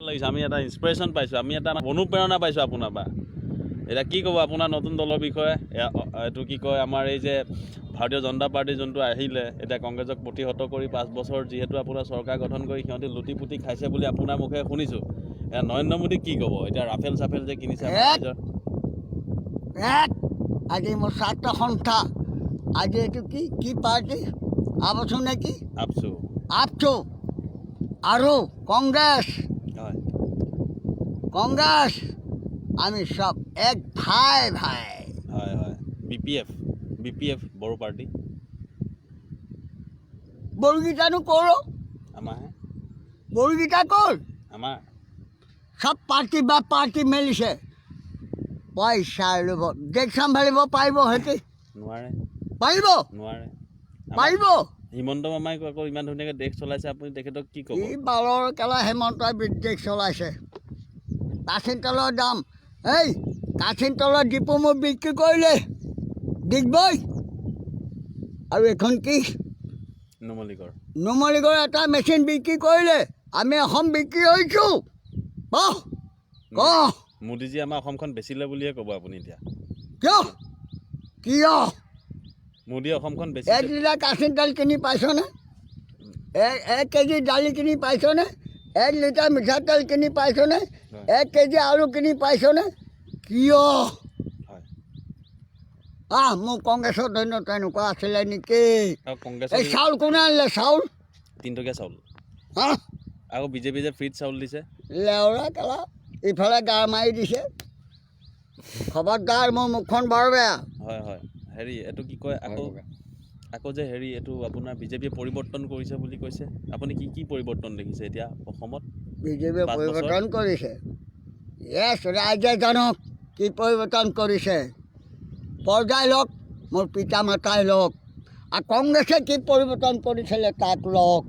লাগিছে, আমি এটা ইনস্পিৰেশ্যন পাইছোঁ, আমি এটা অনুপ্ৰেৰণা পাইছোঁ আপোনাৰ পৰা। এতিয়া কি ক'ব আপোনাৰ নতুন দলৰ বিষয়ে? এইটো কি কয়, আমাৰ এই যে ভাৰতীয় জনতা পাৰ্টি যোনটো আহিলে, এতিয়া কংগ্ৰেছক প্ৰতিহত কৰি 5 বছৰ যিহেতু আপোনাৰ চৰকাৰ গঠন কৰি সিহঁতি লুটি পুটি খাইছে বুলি আপোনাৰ মুখে শুনিছোঁ। এতিয়া নৰেন্দ্ৰ মোদীক কি ক'ব? এতিয়া ৰাফেল চাফেল যে কিনিছে আমাৰ ৰাইজৰ। এক আজি মোৰ ছাত্ৰ সন্থা, আজি এইটো কি কি পাৰ্টি, আবছু নেকি? আপচু। আবছু আৰু কংগ্ৰেছ। কংগ্ৰেছ, আমি চব এক ভাই ভাই। হয় হয় বিপিএফ, বিপিএফ, বড়ো পাৰ্টি। বড়োকেইটানো ক'ৰ? আমাৰহে। বড়োকেইটা ক'ৰ? আমাৰ। চব পাৰ্টি বা পাৰ্টি মেলিছে পইচাৰ লোভত। দেশ চম্ভালিব পাৰিব সিহঁতি? নোৱাৰে। পাৰিব? নোৱাৰে। পাৰিব? হিমন্ত মামাই আকৌ ইমান ধুনীয়াকৈ দেশ চলাইছে, আপুনি তেখেতক কি ক'ব? কি বালৰ কেলা হেমন্তই দেশ চলাইছে? কাচিন তেলৰ দাম, এই কাচিন তেলৰ ডিপু মোৰ বিক্ৰী কৰিলে ডিগবৈ আৰু এইখন কি? নুমলীগড়। নুমলীগড় এটা মেচিন বিক্ৰী কৰিলে। আমি অসম বিক্ৰী হৈছোঁ, বাহ ক। মোদীজী আমাৰ অসমখন বেচিলে বুলিয়ে ক'ব আপুনি এতিয়া? কিয়, কিয়? মোদীয়ে অসমখন এক বেচিছে। লিটাৰ কাচিন তেল কিনি পাইছনে? 1 কেজি দালি কিনি পাইছনে? 1 লিটাৰ মিঠাতেল কিনি পাইছনে? 1 কেজি আলু কিনি পাইছনে? কিয়? আহ, মোৰ কংগ্ৰেছৰ দিনত তেনেকুৱা আছিলে নেকি? আৰু কংগ্ৰেছৰ এই চাউল কোনে আনিলে চাউল? 3 টকীয়া চাউল। হা। আকৌ বিজেপি যে ফ্ৰীত চাউল দিছে। লেওৰা কেলা, ইফালে গা মাৰি দিছে। খবৰদাৰ, মোৰ মুখখন বৰ বেয়া। হয় হয় হেৰি, এইটো কি কয়, আকৌ যে হেৰি, এইটো আপোনাৰ বিজেপিয়ে পৰিৱৰ্তন কৰিছে বুলি কৈছে, আপুনি কি কি পৰিৱৰ্তন দেখিছে এতিয়া অসমত? বিজেপিয়ে 5 বছৰ? পৰিৱৰ্তন কৰিছে, য়েছ। ৰাইজে জানক কি পৰিৱৰ্তন কৰিছে। প্ৰজাই লওক, মোৰ পিতা মাতাই লওক আৰু কংগ্ৰেছে কি পৰিৱৰ্তন কৰিছিলে তাক লওক।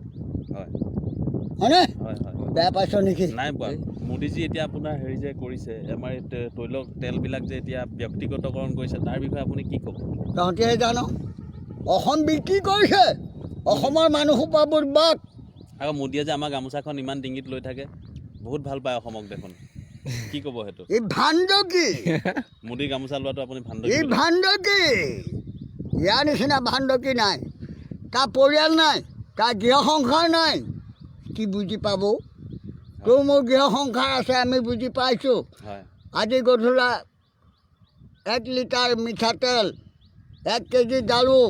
হয়নে? হয় হয় বেয়া পাইছ নেকি? নাই পোৱা। মোদীজী এতিয়া আপোনাৰ হেৰি যে কৰিছে, আমাৰ এই তৈল তেলবিলাক যে এতিয়া ব্যক্তিগতকৰণ কৰিছে, তাৰ বিষয়ে আপুনি কি ক'ব? তহঁতিহে জান। অসম বিক্ৰী কৰিছে, অসমৰ মানুহ সোপা বৰবাদ। আকৌ মোদীয়ে যে আমাৰ গামোচাখন ইমান ডিঙিত লৈ থাকে, বহুত ভাল পায় অসমক দেখোন, কি ক'ব সেইটো? ই ভাণ্ড কি? মোদীৰ গামোচা লোৱাটো আপুনি ভাণ্ড? ই ভাণ্ড কি? ইয়াৰ নিচিনা ভাণ্ড কি নাই। তাৰ পৰিয়াল নাই, তাৰ গৃহ সংসাৰ নাই, কি বুজি পাব? তোৰ মোৰ গৃহ সংসাৰ আছে, আমি বুজি পাইছোঁ। আজি গধূলা 1 লিটাৰ মিঠাতেল, 1 কেজি দালু।